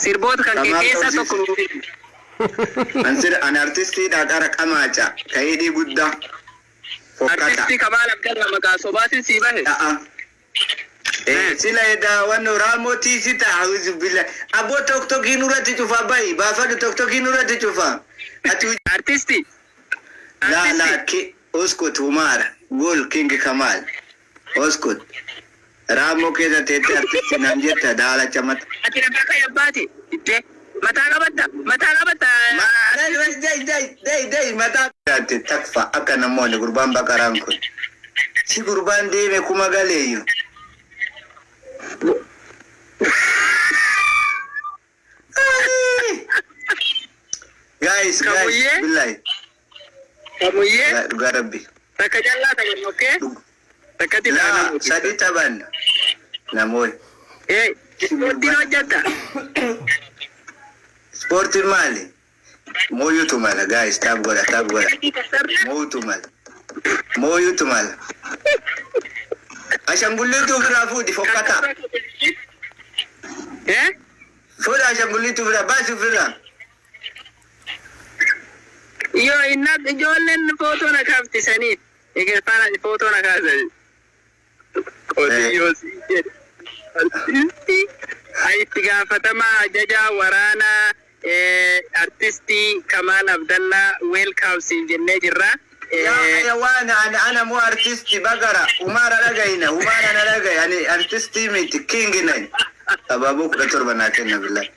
Sirboota kan kee Kamaal keessaa qabsiise. tokko nuuf himi. An sir an artistiidha qara qamaaca ka hidhii guddaa fokkata. Artistii Kamaal Abdallaa maqaa sobaatiin sii bahe. A'a. Sila edaa wanno raamoo tiisita auzubillah. Aboo toktokii nurratti cufa bahi baafadhu toktokii nurratti cufa. Ati Artistii. La la Artistii. ki uskut humaara gul king Kamal uskut raammoo keessa teettee artisti nan jetta daalacha mata. Ati ragaa kan abbaati. Iddee. Mataa qabatta. Mataa qabatta. Ma dai dai dai dai dai mataa. Takfa akka namoonni gurbaan baqaraan kun. Si gurbaan deeme kuma galeeyyu. Guys, guys, Kamuyyee. billahi. Kamuyyee. Dhugaa rabbi. Takka callaa taphannu okay? Takkatti Laa, taanaa sadi taphanna. Namoonni. Eh, ispoortiin hojjetta. Ispoortiin maali? Mooyutu mala guys, tap godha, tap godha. Mooyutu mala. Mooyutu mala. Ashangulliitu ofirraa fuudhi fokkataa. Eh? Fuudha ashangulliitu ofirraa baasi ofirraa. Yoo inna ijoolleen footoo na kaaftisanii. Egerfaana footoo na kaasanii. Qotiyyoo si jedhe. Artistii itti gaafatamaa ajajaa waraanaa artistii Kamaal Abdallaa welcome siin jennee jirra. Yaa hayawaana ani ana moo artisti bagara umaara dhagayina umaara na dhagayi ani artistii miti king nani abaaboo 17 naa kenna billahi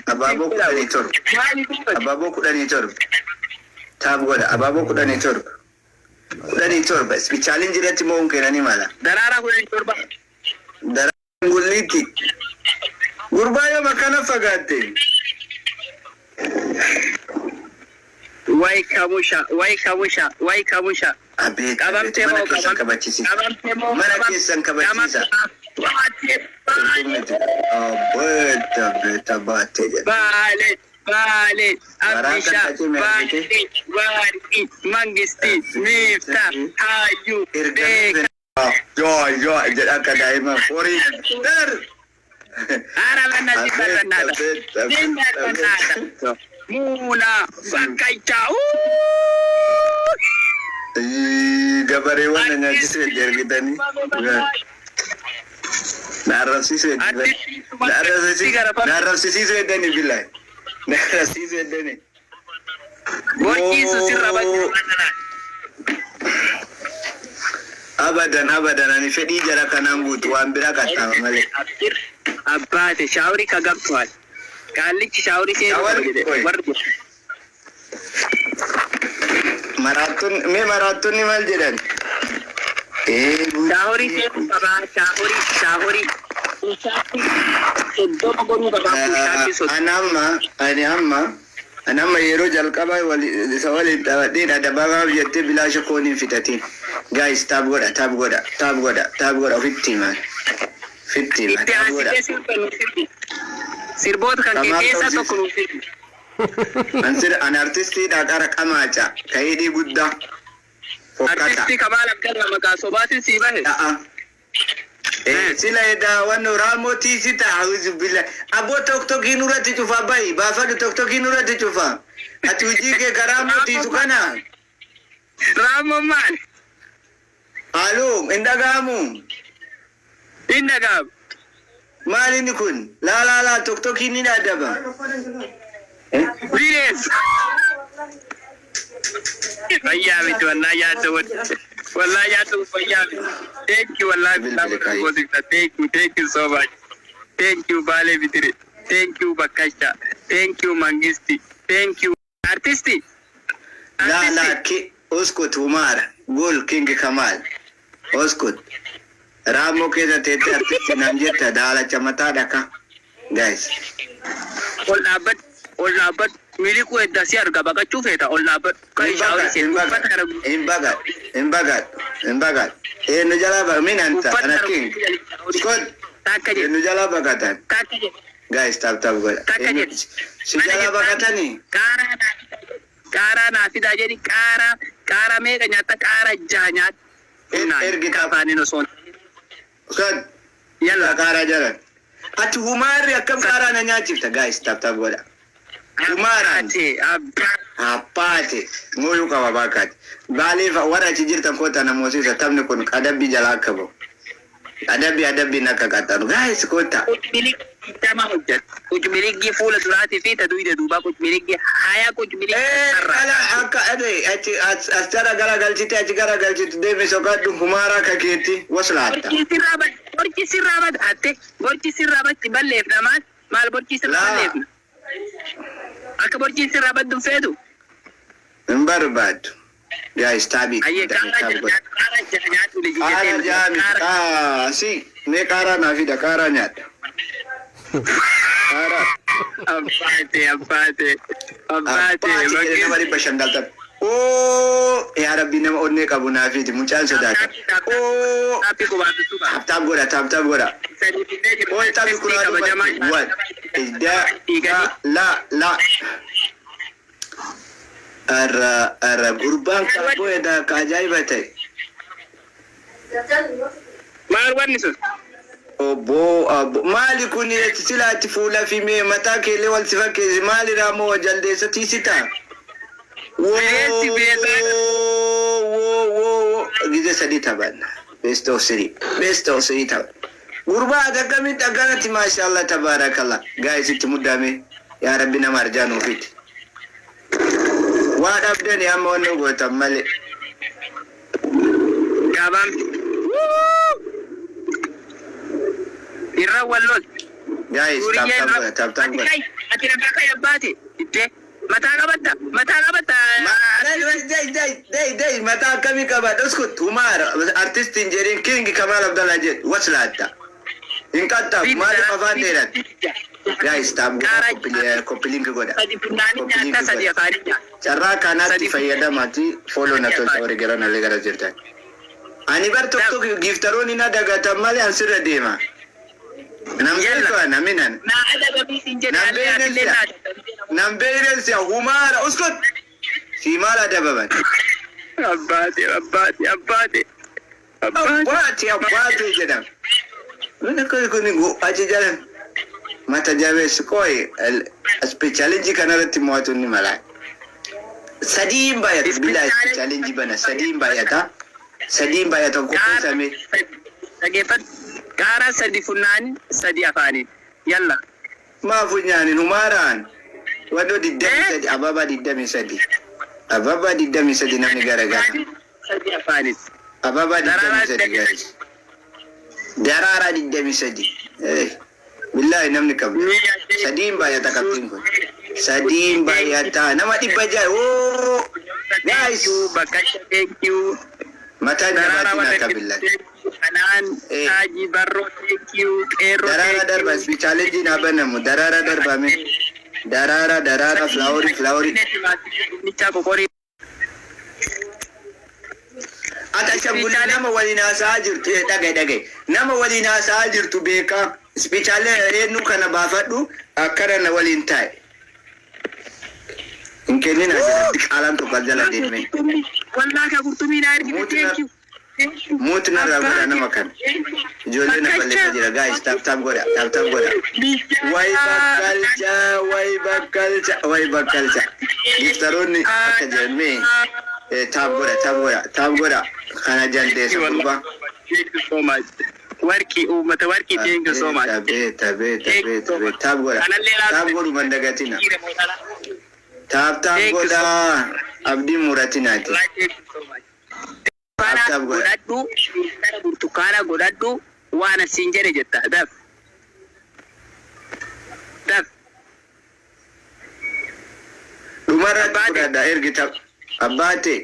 abaaboo 17 abaaboo 17 tap godha abaaboo 17 17 challenge irratti mo'uun keenani mala. Daraaraa 17. Darangulliitti gurbaa yoom akkana fagaatte. Way kamusha, way kamusha, way kamusha. Abeet abeet Qabamtee mana moo keessan kabachiisi qabamtee moo mana keessan kabachiisa. Baatee Qurxummiti. Abeet abeet abaate jedha. Baale Baale Garaa Abdisha kan cime argite. Baale Waarqi Mangisti Miifta Hayyuu Ergamee Beeka. Joo joo jedha akka daa'ima horii. Dar. Ara manna Abeet simbarrannaadha. abeet abeet Simbarrannaadha. abeet. Muuna bakkalcha. Gabareewwan na nyaachisuu edda ergitanii. Na arrabsiisuu edda. Na arrabsiisuu na arrabsiisuu eddani billahi. Na arrabsiisuu eddani. Borciisu sirra Moo abadan abadan ani fedhii jara kanaan guutu waan biraa qaxxaama malee. Abbaate shaaworii ka gamtuwaal. Qaallichi shaaworii seenuu qaba Shawar jedhe qoy. warri jedhu. Maraattonni mee maraattonni maal jedhan? Shaaworii seenuu qabaa shaaworii shaaworii. Pushaatti 30 godhuu qabaa pushaatti 30. Ani amma ani amma ani amma yeroo jalqabaa isa waliin taphadheen adabamaaf jettee bilaasha koon hin fixatin. Guys, tap godha, tap godha, tap godha, tap godha, ofitti himaa. Ofitti himaa, Itti tap godha. aansitee sirba nuuf sirbi. Sirboota kan kee Kamaal keessaa qabsiise. tokko nuuf sirbi. An sir an artistiidha qara qamaaca ka hidhii guddaa fokkata. Artistii Kamaal Abdallaa maqaa sobaatiin sii bahe. A'a. Sila edaa wanno raamoo tiisita auzubillah. Aboo toktokii nurratti cufa bahi baafadhu toktokii nurratti cufa. Ati hojii kee ka raamoo tiisu kana. Raammoon maali? Aloo hin dhaga'amu. Hin dhaga'amu. Maal inni kun? Laa laa laa toktokiin ni adaba. Bineensa. Fayyaa miti wallaahi yaadda wallaahi yaadda fayyaa miti. Thank you wallaahi Bilbili kaayi. Thank you, thank you so much. Thank you Baalee Bitire. Thank you Bakkasha. Thank you Mangisti. Thank you Artisti. Laa laa Artisti. ki uskut humaara gul king Kamal uskut raammoo keessa teettee artisti naan jetta daalacha mataa dhaka guys. Ol dhaabbadhu. Ol dhaabbadhu. Miliquu edda si arga baqachuu feeta ol dhaabbadhu. Kan Hin shaaworii baqa seen hin uffata baqa kana hin baqa hin baqadhu hin baqadhu eenyu jalaa baqa min anta uffata ana kana king uskut takka jedhe eenyu jalaa baqatan takka jedhe guys tap tap godha takka eenyu jedhe si mana jalaa jettaan baqatanii qaaraa naa fidaa jedhi qaaraa naa fidaa jedhi qaaraa qaaraa meeqa nyaatta qaaraa jaha nyaatta humnaan ergi tap afaaniin osoo hin uskut yalla qaaraa jalan. Ati humaarri akkam qaaraa na nyaachifta? Guys, tap tap godha. Humaaraan. Abbaate abbaa. Abbaate mooyuu qaba baakkaati. Baaleef warra achi jirtan koota namoosiisa, taphni kun adabbii jalaa akka bahu. Adabbii adabbiin akka qaxxaanu. Guys, koota. Qucmiliggi 20 hojjeta. Qucmiliggi fuula duraatii fi ta duyda duubaa qucmiliggi haya qucmiliggi sarara. Ala akka ade achi as jara gara galchite, achi gara galchite, deemi soqadhu humaaraa akka keetti waslaatta. Borcii sirraa bad, borci sirraa bad, hatte borci sirraa bad balleefna. Maal maal borcii sirraa Laa. balleefna? Akka borciin sirraa baddu hin feetu. Hin barbaadu. Guys, taabii. Ayyee, qaaraa jira nyaatu, qaaraa jira nyaatu liji Qaaraa jettee jaami. qaaraa. Qaa si mee qaaraa naa fida, qaaraa nyaadha. Qaaraa. Abbaate, abbaate, abbaate. Abbaate jedhe nama 500 galtan. Oo yaa Rabbi, nama onnee qabu naa fidi, mucaan sodaata. Oo. Taappii qubaatu qaba. Tap tap godha, tap tap godha. Sadii finnee jiru. Oi, taphni kun haa kabajamaa. dhumatti. One, da, da, la, la. Arra, arra, gurbaan kaaboo edaa ka ajaa'iba ta'e. Maal wanni sun? Obbo, abbo, maali kun silaatti fuula fi mee mataa keellee wal si fakkeessi, maalirraa moo jaldeessa tiisitaa? Woo, Bineensi beelaa. woo, woo, woo. Gizee sadii taphanna. Best of three. Best of three tapha. Gurbaa ati akkamitti akkanatti, maashaallah, tabaarakallah. Guys, itti muddame. Yaa Rabbi, nama arjaa nuufiti. Waa dhabdani amma wanni gootan malee. Gabaan. Irra wal lol. Guys, tap tap godha, tap tap Ati godha. kai, ati nagaa kai abbaate. Iddee mataa qabatta, mataa qabatta. Dai, dai, dai, dai, mataa akkamii qaba? Dhuskut, humaara, artistiin jedhin, King Kamal Abdallah jedhu, waslaatta. Hin qaxxaabu, maaliif afaan dheerate? Guys, tap godha, copy link godha. Sadi funnaanii nyaata, sadi afaanii nyaata. Carraa kanaatti Sadi. fayyadamaati follow na tolcha warri gara nalee gara jirtan. Ani bar tokko giftaroonni na dagatan malee an sirra deema. Nam beeku ana minan. Naa adabamii siin jedhe Nam allee atillee beeknen naa si'a. adabamtee. Nam beeknen si'a humaara uskut. Si maal adabaman? Abbaate, abbaate, abbaate. Abbaate. Abbaate, abbaate jedhama. Mana kun kun achi jalan mata jabeessu qoy challenge kanarratti mo'atu ni mala. Sadiin baay'ata bilaa challenge bana, sadiin baay'ata. Sadiin baay'ata, qopheessame. Dhageeffadhu. Qaaraa sadi funnaanii, sadi afaaniin. Yalla. Maa funyaanin humaaraan. Wannoo 23, ababaa 23. Ababaa 23 namni garagara. Sadi afaaniin. Ababaa 23, guys. Daraaraa 23. Billaahi namni qabdu. Sadiin baay'ata qabxiin kun. Sadiin baay'ata. Nama 600. Oo! Thank you, Bakasha, thank you. Mataa Daraaraa jabaatiin warra akka billaahi. Kanaan Eh. Taajii Barroo, thank you. Qeerroo, Daraaraa thank darba, you. challenge haa banamu. Daraaraa darbame. Daraaraa, daraaraa, flower, flower. Dinnichaa qoqorii. Ati ashaangulii nama waliin haasa'aa jirtu, dhagaye, dhagaye, nama waliin haasa'aa jirtu beekaa. Ispishaalee eenyu kana baafadhu, akkana na waliin taa'e. Hin kennin asirratti, qaalaan tokko as jala deemee. Wallaa ka qurxummii naa ergite, thank you. Mute narraa godha nama kana. Ijoollee na balleessaa jira, guys, tap tap godha, tap tap godha. Way bakkalcha, way bakkalcha, way bakkalcha. Giftaroonni akka jedhamee tap godha, tap godha, tap godha. Kana jaldeessa gurbaa. Thank you so much. Warqii uummata warqii, thank you so much. Beeta, beeta, beeta, beeta. Tap godha. Tap godhu mandagatina. Tap tap Thank you so godha. Abdiin muratinaati. Thank you so much. Tap tap godha. Godhadhu, burtukaana burtukaana godhadhu, waan asiin jedhe jetta. Daf. Daf. Dhumarratti Abbaate. fudhadha ergi tap. Abbaate.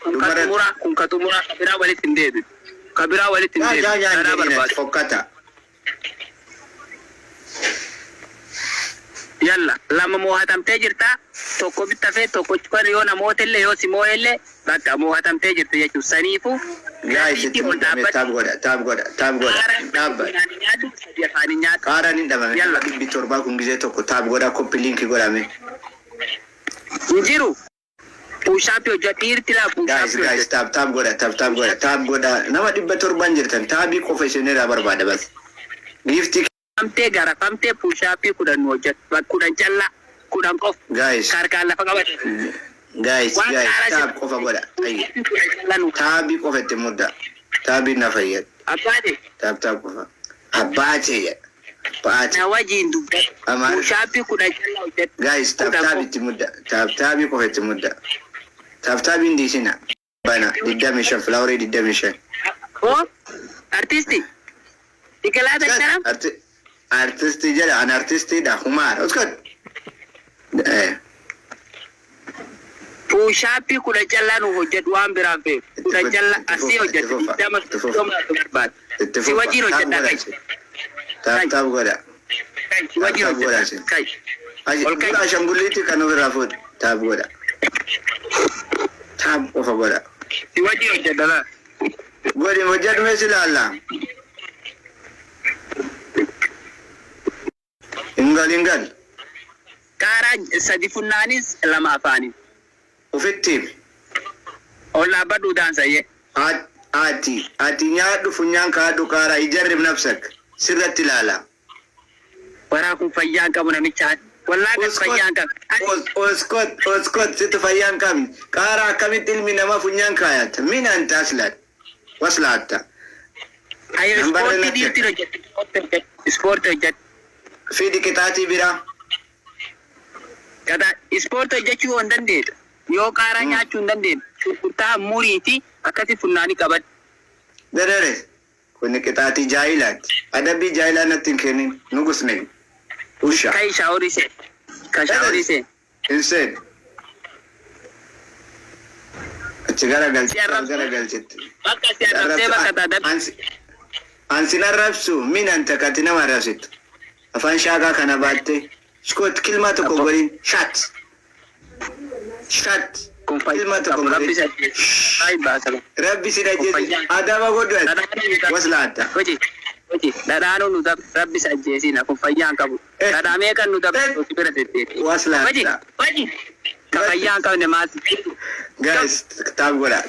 Kun ka xumuraa, kun ka xumuraa, ka biraa walitti hin deebi'u. Ka biraa walitti hin Yaa deebi'u. yaa yaa Karaa jedhina barbaadu. fokkata. Yalla, lama moohatamtee jirta. Tokko bittafee tokko kan yoo namoota illee yoo si moo'ellee bakka moohatamtee jirti jechuudha. Saniifuu Guys, itti ol muddame, tap godha, tap godha, tap godha. Dhaabba. Nyaadhu, sadi afaanii nyaadhu. Qaaraan hin dhabame. Yalla. 700 kun gizee tokko tap godha, copy link godhame. Hin jiru. Push up hojjedhu, dhiirti laa Guys, push up guys, hojjedhu. tap tap godha, tap tap godha, tap godha. Nama 700 jirtan taabii qofa isinirraa barbaada bas. Giiftii Tumamtee garafamtee push-up 10 nu hojjedhu. 10 callaa. 10 qofa. Guys. Harkaan lafa qabate. Guys, Waan guys, qaaraa tap qofa godha. Ayya. 10 callaa nu. Taabii qofa itti mudda. Taabiin na fayyada. Abbaate. Tap tap qofa. Abbaatee jedha. Abbaatee. Na wajjin dubbadhu. Amaara. Push-up 10 callaa hojjedhu. Guys, tap 10 tap qofa. itti mudda. Tap taabii qofa itti mudda. Tap taabiin dhiisina. Bana 25 flowerii 25. Oo artisti. Biqilaata sharam. Artistii jedha, an artistiidha humaadha. Uskot. Push-up 10 callaa nu hojjedhu, waan biraan feetu. 10 callaa asii hojjedhu. 20 30 barbaada. Itti Si fufa. wajjin Tap hojjedhaa godha. kai. Tap tap godha. Kai si wajjin Tap godha. hojjedhaa kai. Ol kai. Dura ashangulliitti kan ofirraa fuudhu. Tap godha. Tap qofa godha. Si wajjin hojjedha laa. Godhi, hojjedhu, mee si ilaalla. Hingal hingal. Qaaraa sadi funnaanis, lama afaaniin. Ofitti himi. Ol dhaabbadhu daansayyee. Ati nyaadhu, funyaan kaadhu, qaaraa ijarrib nafsak sirratti ilaala. Waraa kun fayyaa hin qabu namicha. Wallaa kan fayyaa hin qabu. Oskot, oskot, situ fayyaa hin qabne. Qaaraa akkamitti ilmi namaa funyaan kaayata? Min anta aslan? Waslaatta. Ayo Nambarra ispoortii natti. dhiirti hojjetti. Ispoortii hojjetti. Ispoortii hojjetti. Fidi qixaatii biraa. Gata ispoortii hojjechuu yoo hin dandeenye, yoo qaaraa nyaachuu hin dandeenye, shunkurtaa muriiti akkasi funnaanii qabadhu. Derere. Kuni qixaatii jaayilaati. Adabbii jaayilaa natti hin kennin. Nugus name. Usha. Kai shaaworii seen. Ka shaaworii seen. Hin seen. Achi garagalchi. Si arrabsee? Garagalchitti. Bakka si arrabsee bakka taata. Ansin arrabsu min anta kati nama arrabsitu. Afaan shaaqaa kana baattee. Shkoot kilmaa tokko godhin. Shat. Shat. Kun Kilmaa fayyaa tokko qabu. Rabbi godhin. si ajjeese. Ay baasa. Rabbi si Kun ajjeese. fayyaa. Adaba godhu ati. Dhadhaanuu nu dab. Waslaatta. Hoji. Hoji. Dhadhaanuu nu dab. Rabbi si ajjeesina. Kun fayyaa hin qabu. Dhadhaamee kan nu dab. Si bira deddeebi. Hoji. Waslaatta. Hoji. Ka fayyaa hin qabne maal? Guys, tap godha.